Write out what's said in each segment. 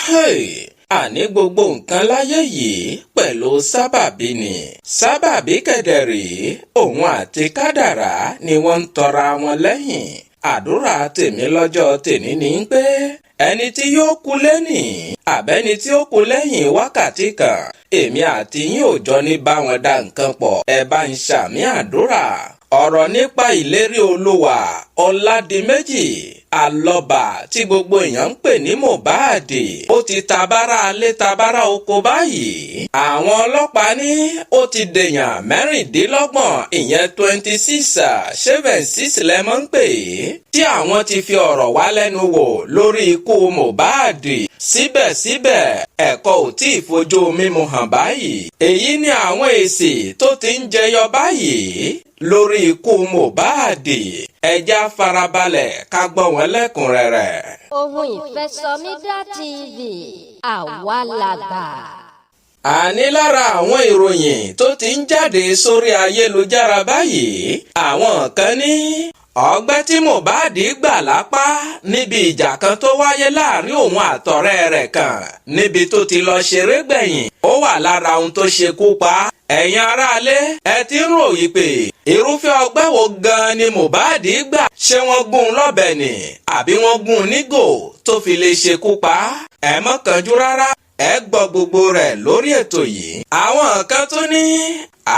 Hey! Àní gbogbo nǹkan láyé yìí pẹ̀lú sábàbí ni. Sábàbí kẹ̀dẹ̀rì, òun àti kádàrá ni wọ́n ń tọra wọn lẹ́yìn. Àdúrà tèmi lọ́jọ́ tèmi ni pé ẹni tí yóò kú lẹ́nìí àbẹ́ni tí ó kú lẹ́yìn wákàtí kan, èmi àti yín ò jọ ní bá wọn dá nǹkan pọ̀. Ẹ bá ń ṣàmì àdúrà. Ọ̀rọ̀ nípa ìlérí Olúwa Ọ̀làdìmẹ́jì Alọ́ba tí gbogbo èèyàn ń pè ní Mohbad, ó ti tabára alé tabára oko báyìí. Àwọn ọlọ́pàá ní ó ti dèèyàn 26, ìyẹn 26, seven six lẹ́mọ́ ń pè é, tí àwọn ti fi ọ̀rọ̀ wá lẹ́nu wò lórí ikú Mohbad. Síbẹ̀síbẹ̀, ẹ̀kọ́ ò tí ì fojú mímu hàn báyìí. Èyí ni àwọn èsì tó ti ń jẹyọ báyìí lórí ikú Mohbad. Ẹ jẹ́ á farabalẹ̀ ká gbọ́ wọn lẹ́kùnrẹ́rẹ́. Ohun Ìfẹsọmídà TV, àwa làgbà. Àní lára àwọn ìròyìn tó ti ń jáde sórí ayélujára báyìí, àwọn kan ní ọgbẹ́ tí Mohbad gbà lápá níbi ìjà kan tó wáyé láàrin òun àtọ̀rẹ́ rẹ̀ kan níbi tó ti lọ ṣeré gbẹ̀yìn, ó wà lára ohun tó ṣekú pa. Ẹ̀yin aráalé, ẹ ti ń ròyìn pé irúfẹ́ ọgbẹ́ wo gan-an ni Mohbad gbà? Ṣé wọ́n gún un lọ́bẹ ni àbí wọ́n gún un nígò tó fi lè ṣekú pa? Ẹ má kánjú rárá, ẹ gbọ́ gbogbo rẹ̀ lórí ètò yìí. Àwọn kan tún ní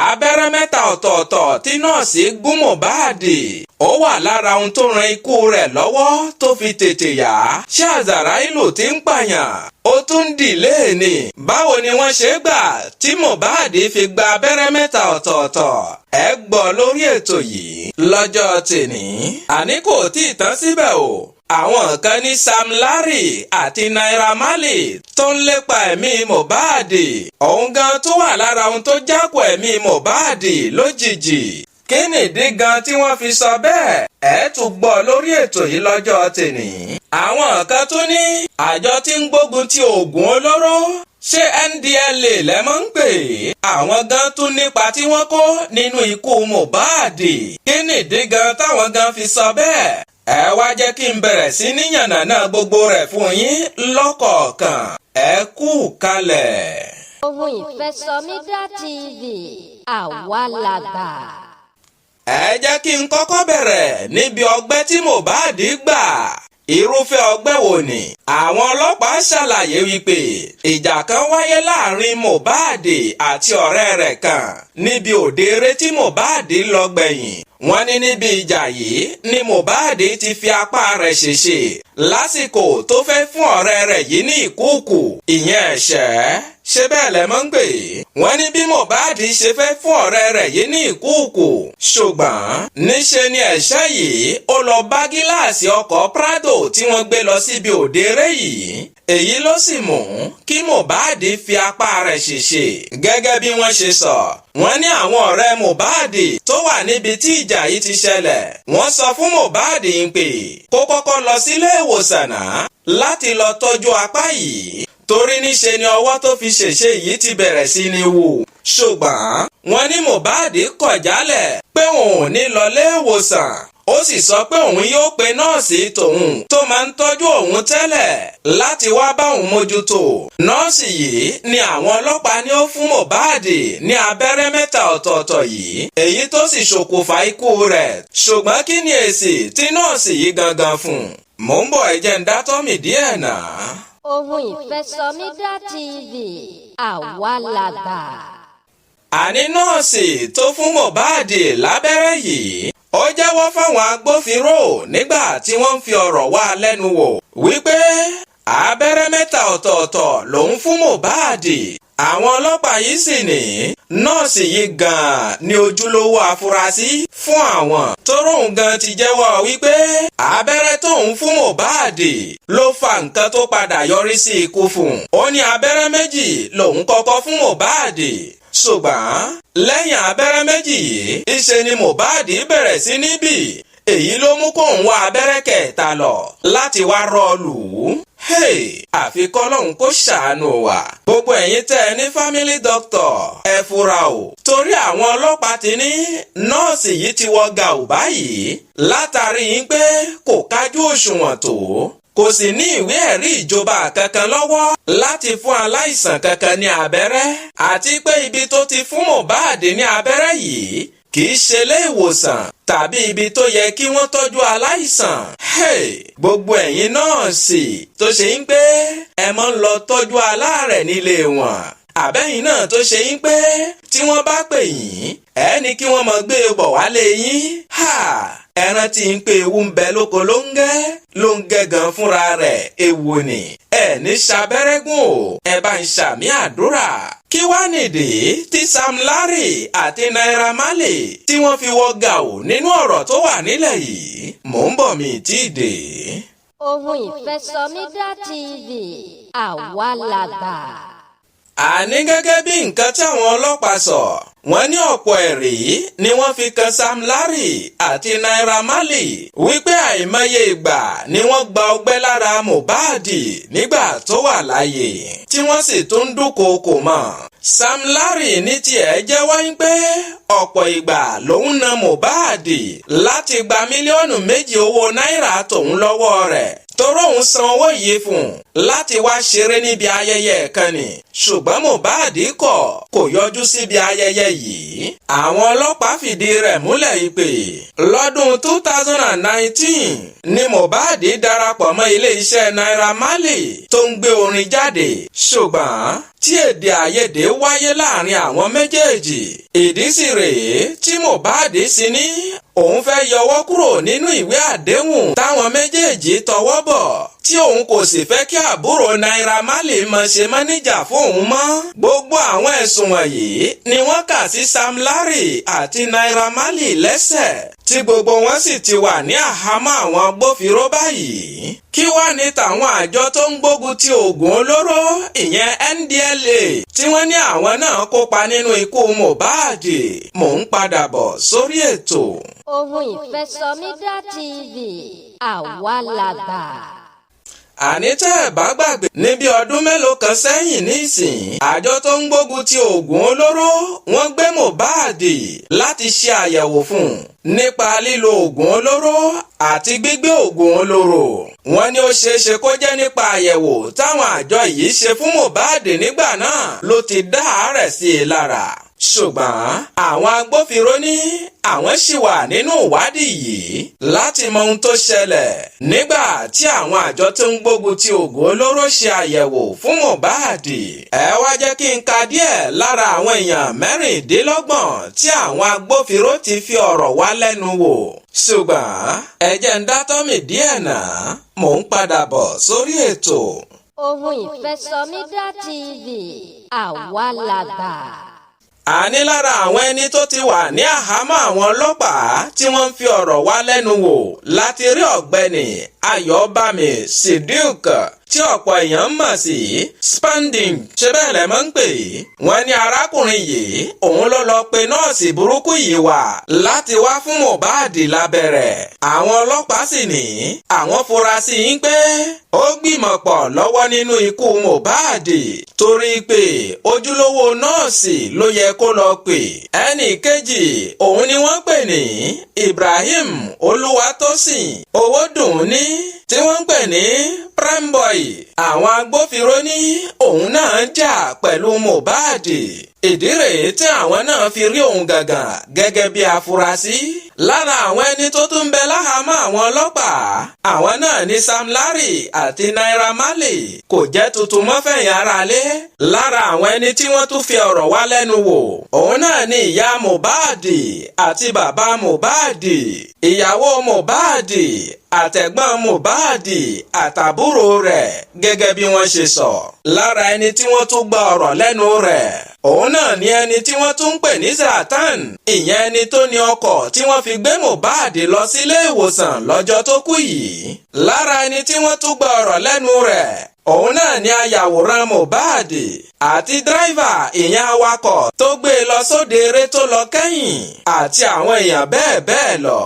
abẹ́rẹ́ mẹ́ta ọ̀tọ̀ọ̀tọ̀ tí nọ́ọ̀sì gún Mohbad, ó wà lára ohun tó ran ikú rẹ̀ lọ́wọ́ tó fi tètè yá. Ṣé Àzàráìlù ti ń pààyàn ó tún ń dìlé ni? Báwo ni wọ́n ṣe gbà tí Mohbad fi gba abẹ́rẹ́ mẹ́ta ọ̀tọ̀ọ̀tọ̀? Ẹ gbọ́ lórí ètò yìí lọ́jọ́ tèní. Àní kò tí ì tán síbẹ̀ o. Àwọn kan ní Sam Larry àti Naira Marley tó ń lépa ẹ̀mí Mohbad, òun gan tó wà lára ohun tó jákò ẹ̀mí Mohbad lójijì. Kí nìdí gan tí wọ́n fi sọ bẹ́ẹ̀? Ẹ tún gbọ́ lórí ètò yìí lọ́jọ́ tèní. Àwọn kan tún ní àjọ tí ń gbógun ti oògùn olóró, ṣé NDLEA lẹ́mọ̀ ń pè é, àwọn gan tún nípa tí wọ́n kó nínú ikú Mohbad. Kí nìdí gan táwọn gan fi sọ bẹ́ẹ̀? Ẹ wá jẹ́ kí n bẹ̀rẹ̀ sí ní yànnàná gbogbo rẹ̀ fún yín lọ́kọ̀ọ̀kan. Ẹ kú kalẹ̀. Ohun Ìfẹsọmídà TV, àwa làgbà. Ẹ jẹ́ kí n kọ́kọ́ bẹ̀rẹ̀ níbi ọgbẹ́ tí Mohbad gbà. Irúfẹ́ ọgbẹ́ wo ni? Àwọn ọlọ́pàá ṣàlàyé wípé ìjà kan wáyé láàrin Mohbad àti ọ̀rẹ́ rẹ̀ kan níbi òde eré tí Mohbad lọ gbẹ̀yìn. Wọ́n ní níbi ìjà yìí ni Mohbad ti fi apá rẹ̀ ṣèṣe lásìkò tó fẹ́ fún ọ̀rẹ́ rẹ̀ yìí ní ìkúùkù, ìyẹn ẹ̀ṣẹ́, ṣé bẹ́ẹ̀ lẹ́ mọ́ ń pè é? Wọ́n ní bí Mohbad ṣe fẹ́ fún ọ̀rẹ́ rẹ̀ yìí ní ìkúùkù, ṣùgbọ́n níṣe ni ẹ̀ṣẹ́ yìí ó lọ bá gíláàsì ọkọ̀ Prado tí wọ́n gbé lọ síbi òde eré yìí. Èyí ló sì mú kí Mohbad fi apá rẹ̀ ṣèṣe. Gẹ́gẹ́ bí wọ́n ṣe sọ, wọ́n ní àwọn ọ̀rẹ́ Mohbad tó wà níbi tí ìjà yìí ti ṣẹlẹ̀, wọ́n sọ fún Mohbad ń pè kó kọ́kọ́ lọ sílé ìwòsàn náà láti lọ tọ́jú apá yìí, torí níṣe ni ọwọ́ tó fi ṣèṣe yìí ti bẹ̀rẹ̀ sí ní wù. Ṣùgbọ́n wọ́n ní Mohbad kọ̀ jálẹ̀ pé òun ò ní lọ lé ìwòsàn. Ó sì sọ pé òun yóò pe nọ́ọ̀sì tòun tó máa ń tọ́jú òun tẹ́lẹ̀ láti wá bá òun mójútó. Nọ́ọ̀sì yìí ni àwọn ọlọ́pàá ní ó fún Mohbad ní abẹ́rẹ́ mẹ́ta ọ̀tọ̀ọ̀tọ̀ yìí, èyí tó sì ṣokùnfà ikú rẹ̀. Ṣùgbọ́n kí ni èsì tí nọ́ọ̀sì yìí gangan fún? Mò ń bọ̀, ẹ jẹ́ ń dátọ́ mi díẹ̀ náà. Ohun Ìfẹsọmídà TV, àwa làgbà. Àní nọ́ọ̀sì tó fún Mohbad lábẹ́rẹ́ yìí, ó jẹ́wọ́ fáwọn agbófinró nígbà tí wọ́n ń fi ọ̀rọ̀ wá lẹ́nu wò wípé abẹ́rẹ́ mẹ́ta ọ̀tọ̀ọ̀tọ̀ lòún fún Mohbad. Àwọn ọlọ́pàá yìí sì ní nọ́ọ̀sì yìí gan-an ní ojúlówó afurasí fún àwọn, toróhùn gan ti jẹ́wọ́ wípé abẹ́rẹ́ tóun fún Mohbad ló fa nǹkan tó padà yọrí sí ikú fún un. Ó ní abẹ́rẹ́ méjì lòun kọ́kọ́ fún Mohbad, ṣùgbọ́n lẹ́yìn abẹ́rẹ́ méjì yìí, ìṣe ni Mohbad bẹ̀rẹ̀ sí ní bì. Èyí ló mú kóun wá abẹ́rẹ́ kẹta lọ láti wá rọ́ọ̀lù ú. Hey, àfi kọ́lọ́hún kó ṣàánú wa. Gbogbo ẹ̀yin tẹ́ ẹ ní family doctor, ẹ fura o, torí àwọn ọlọ́pàá ti ní nọ́ọ̀sì yìí ti wọ gàù báyìí látàrí yín pé kò kájú òṣùwọ̀n tó. Kò sì ní ìwé ẹ̀rí ìjọba kankan lọ́wọ́ láti fún aláìsàn kankan ní abẹ́rẹ́, àti pé ibi tó ti fún Mohbad ní abẹ́rẹ́ yìí kì í ṣe ilé ìwòsàn tàbí ibi tó yẹ kí wọ́n tọ́jú aláìsàn. Hey, gbogbo ẹ̀yin nọ́ọ̀sì tó ṣe ń pé ẹ máa ń lọ tọ́jú aláàrẹ̀ nílé wọn, àbẹ́yìn náà tó ṣe ń pé tí wọ́n bá pè yín, ẹ ní kí wọ́n máa gbé e bọ̀ wálé yín. Ha! Ẹran tí ń pé ewu ń bẹ lóko ló ń gẹ́ ló ń gẹ́ gan fúnra rẹ̀, ewu ni ẹ ní ṣabẹ́rẹ́gùn o. Ẹ bá ń ṣàmì àdúrà. Kí wá nìdí tí Sam Larry àti Naira Marley tí wọ́n fi wọ́ gàù nínú ọ̀rọ̀ tó wà nílẹ̀ yìí? Mò ń bọ̀, mi tí ì dé. Ohun Ìfẹsọmídà TV, àwa làgbà. Àní gẹ́gẹ́ bí nǹkan tí àwọn ọlọ́pàá sọ, wọ́n ní ọ̀pọ̀ ẹ̀rí ni wọ́n fi kan Sam Larry àti Naira Marley wípé àìmọye ìgbà ni wọ́n gba ọgbẹ́ lára Mohbad nígbà tó wà láàyè, tí wọ́n sì tún ń dúnkookò mọ́. Sam Larry ní tiẹ̀ jẹ́wọ́ pé ọ̀pọ̀ ìgbà lòun na Mohbad láti gba 2 mílíọ̀nù owó náírà tòun lọ́wọ́ rẹ̀, torí òun san owó yìí fún un láti wá ṣeré níbi ayẹyẹ kan ni, ṣùgbọ́n Mohbad kọ̀, kò yọjú síbi ayẹyẹ yìí. Àwọn ọlọ́pàá fìdí rẹ̀ múlẹ̀ ìpè lọ́dún 2019 ni Mohbad darapọ̀ mọ́ ilé-iṣẹ́ Naira Marley tó ń gbé orin jáde, ṣùgbọ́n tí èdè àìyedè wáyé láàrin àwọn méjèèjì. Ìdí sì rèé tí Mohbad sì ní òun fẹ́ yọwọ́ kúrò nínú ìwé àdéhùn táwọn méjèèjì tọwọ́ bọ̀, tí òun kò sì fẹ́ kí àbúrò Naira Marley mọ̀ ṣe mọ́níjà fún òun mọ́. Gbogbo àwọn ẹ̀sùn wọ̀nyí ni wọ́n kà sí Sam Larry àti Naira Marley lẹ́sẹ̀, tí gbogbo wọn sì ti wà ní àhámọ́ àwọn agbófinró báyìí. Kí wá ní tàwọn àjọ tó ń gbógun ti oògùn olóró, ìyẹn NDLEA, tí wọ́n ní àwọn náà kópa nínú ikú Mohbad? Mò ń padà bọ̀ sórí ètò. Ohun Ìfẹsọmídà TV, àwa làgbà. Àní tẹ́ ẹ̀ bá gbàgbé, níbi ọdún mélòó kan sẹ́yìn nísìn, àjọ tó ń gbógun ti oògùn olóró, wọ́n gbé Mohbad láti ṣe àyẹ̀wò fún un nípa lílo oògùn olóró àti gbígbé oògùn olóró. Wọ́n ní ó ṣeéṣe kó jẹ́ nípa àyẹ̀wò táwọn àjọ yìí ṣe fún Mohbad nígbà náà ló ti dá àárẹ̀ sí i lára, ṣùgbọ́n àwọn agbófinró ní àwọn ṣì wà nínú ìwádìí yìí láti mọ ohun tó ṣẹlẹ̀ nígbà tí àwọn àjọ tó ń gbógun ti oògùn olóró ṣe àyẹ̀wò fún Mohbad. Ẹ wá jẹ́ kí n ka díẹ̀ lára àwọn èèyàn 26 tí àwọn agbófinró ti fi ọ̀rọ̀ wá lẹ́nu wò, ṣùgbọ́n ẹ jẹ́ ń dá tọ́mì díẹ̀ náà, mò ń padà bọ̀ sórí ètò. Ohun Ìfẹsọmídà TV, àwa làgbà. Àní lára àwọn ẹni tó ti wà ní àhámọ́ àwọn ọlọ́pàá tí wọ́n ń fi ọ̀rọ̀ wá lẹ́nu wò láti rí ọ̀gbẹ́ni Ayọ̀bámi Sidiq, tí ọ̀pọ̀ èèyàn mọ̀ sí Spending. Ṣe bẹ́ẹ̀ lẹ́ mọ́ ń pè é? Wọ́n ní arákùnrin yìí, òun ló lọ pe nọ́ọ̀sì burúkú yìí wá láti wá fún Mohbad lábẹ́rẹ́. Àwọn ọlọ́pàá sì ní àwọn fura sí i pé ó gbìmọ̀ pọ̀ lọ́wọ́ nínú ikú Mohbad, torí pé ojúlówó nọ́ọ̀sì ló yẹ kó lọ pè. Ẹnì kejì, òun ni wọ́n pè ní Ibrahim Olúwatósìn Owódùnní, tí wọ́n ń pè ní Primeboy. Àwọn agbófinró ní òun náà jà pẹ̀lú Mohbad, ìdí rèé tí àwọn náà fi rí òun gàngàn gẹ́gẹ́ bí afurasí. Lára àwọn ẹni tó tún ń bẹ láhàámọ́ àwọn ọlọ́pàá, àwọn náà ní Sam Larry àti Naira Marley. Kò jẹ́ tuntun mọ́fẹ̀yìn aráalé. Lára àwọn ẹni tí wọ́n tún fi ọ̀rọ̀ wá lẹ́nu wò, òun náà ní ìyá Mohbad àti bàbá Mohbad, ìyàwó Mohbad, àtẹ̀gbọ́n Mohbad, àtàbúrò rẹ̀, gẹ́gẹ́ bí wọ́n ṣe sọ. Lára ẹni tí wọ́n tún gba ọ̀rọ̀ lẹ́nu rẹ̀, òun náà ní ẹni tí wọ́n tún ń pè ní Zlatan, ìyẹn ẹni tó ní ọkọ̀ tí wọ́n fi gbé Mohbad lọ sílé ìwòsàn lọ́jọ́ tó kú yìí. Lára ẹni tí wọ́n tún gba ọ̀rọ̀ lẹ́nu rẹ̀, òun náà ní ayàwòrán Mohbad àti driver, ìyẹn awakọ̀ tó gbé e lọ sóde eré tó lọ kẹ́yìn, àti àwọn èèyàn bẹ́ẹ̀ bẹ́ẹ̀ lọ.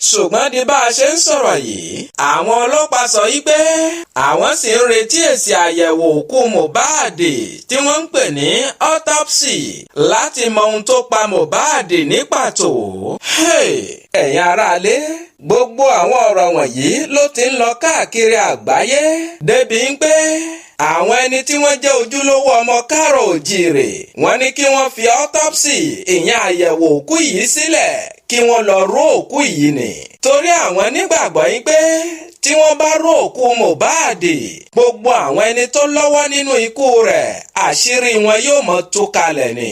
Ṣùgbọ́n di bá a ṣe ń sọ̀rọ̀ yìí, àwọn ọlọ́pàá sọ yí pé àwọn sì ń retí èsì àyẹ̀wò òkú Mohbad tí wọ́n ń pè ní autopsy láti mọ ohun tó pa Mohbad ní pàtó. Ẹ̀yin aráalé, gbogbo àwọn ọ̀rọ̀ wọ̀nyí ló ti ń lọ káàkiri àgbáyé débi ń pé àwọn ẹni tí wọ́n jẹ́ ojúlówó ọmọ káàrọ̀ òjìrè, wọ́n ní kí wọ́n fi autopsy, ìyẹn àyẹ̀wò òkú yìí sílẹ̀, kí wọ́n lọ ró òkú yìí nì, torí àwọn nígbàgbọ́ yín pé tí wọ́n bá ró òkú Mohbad, gbogbo àwọn ẹni tó lọ́wọ́ nínú ikú rẹ̀, àṣírí wọn yóò mọ̀ tú kalẹ̀ ni.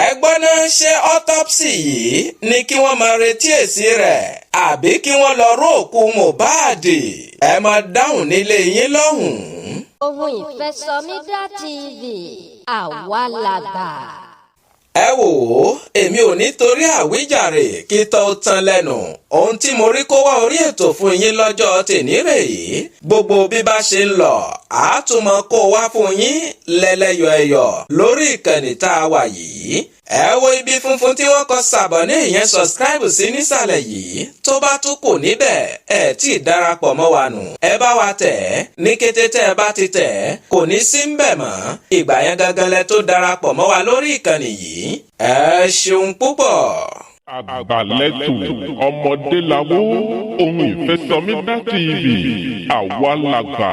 Ẹ gbọ́ náà, ṣé autopsy yìí ni kí wọ́n máa retí èsì rẹ̀, àbí kí wọ́n lọ ró òkú Mohbad? Ẹ máa dáhùn nílé yín lọ́hùn-ún. Ohun Ìfẹsọmídà TV, àwa làgbà. Ẹ wò ó, èmi ò ní torí àwíjàre kí tọ́ ó tán lẹ́nu. Ohun tí mo rí kó wá orí ètò fún yín lọ́jọ́ tèní rèé. Gbogbo bí bá ṣe ń lọ, àátúmọ̀ kó wá fún yín lẹ́lẹ́yọ̀ ẹ̀yọ̀ lórí ìkànnì tá a wà yìí. Ẹ wo ibi funfun tí wọ́n kọ sàbọ̀ ní, ìyẹn subscribe sí nísàlẹ̀ yìí. Tó bá tún kù níbẹ̀, ẹ tí ì darapọ̀ mọ́ wa nù. Ẹ bá wa tẹ̀ ẹ́. Ní kété tẹ́ ẹ bá ti tẹ̀ ẹ́, kò ní sí ń bẹ̀ mọ́. Ìgbà yẹn gangan lẹ tó darapọ̀ mọ́ wa lórí ìkànnì yìí. Ẹ ṣeun púpọ̀. Àgbàlẹ́tù ọmọdé làwọ̀, ohun ìfẹsọ̀mídà TV, àwa làgbà.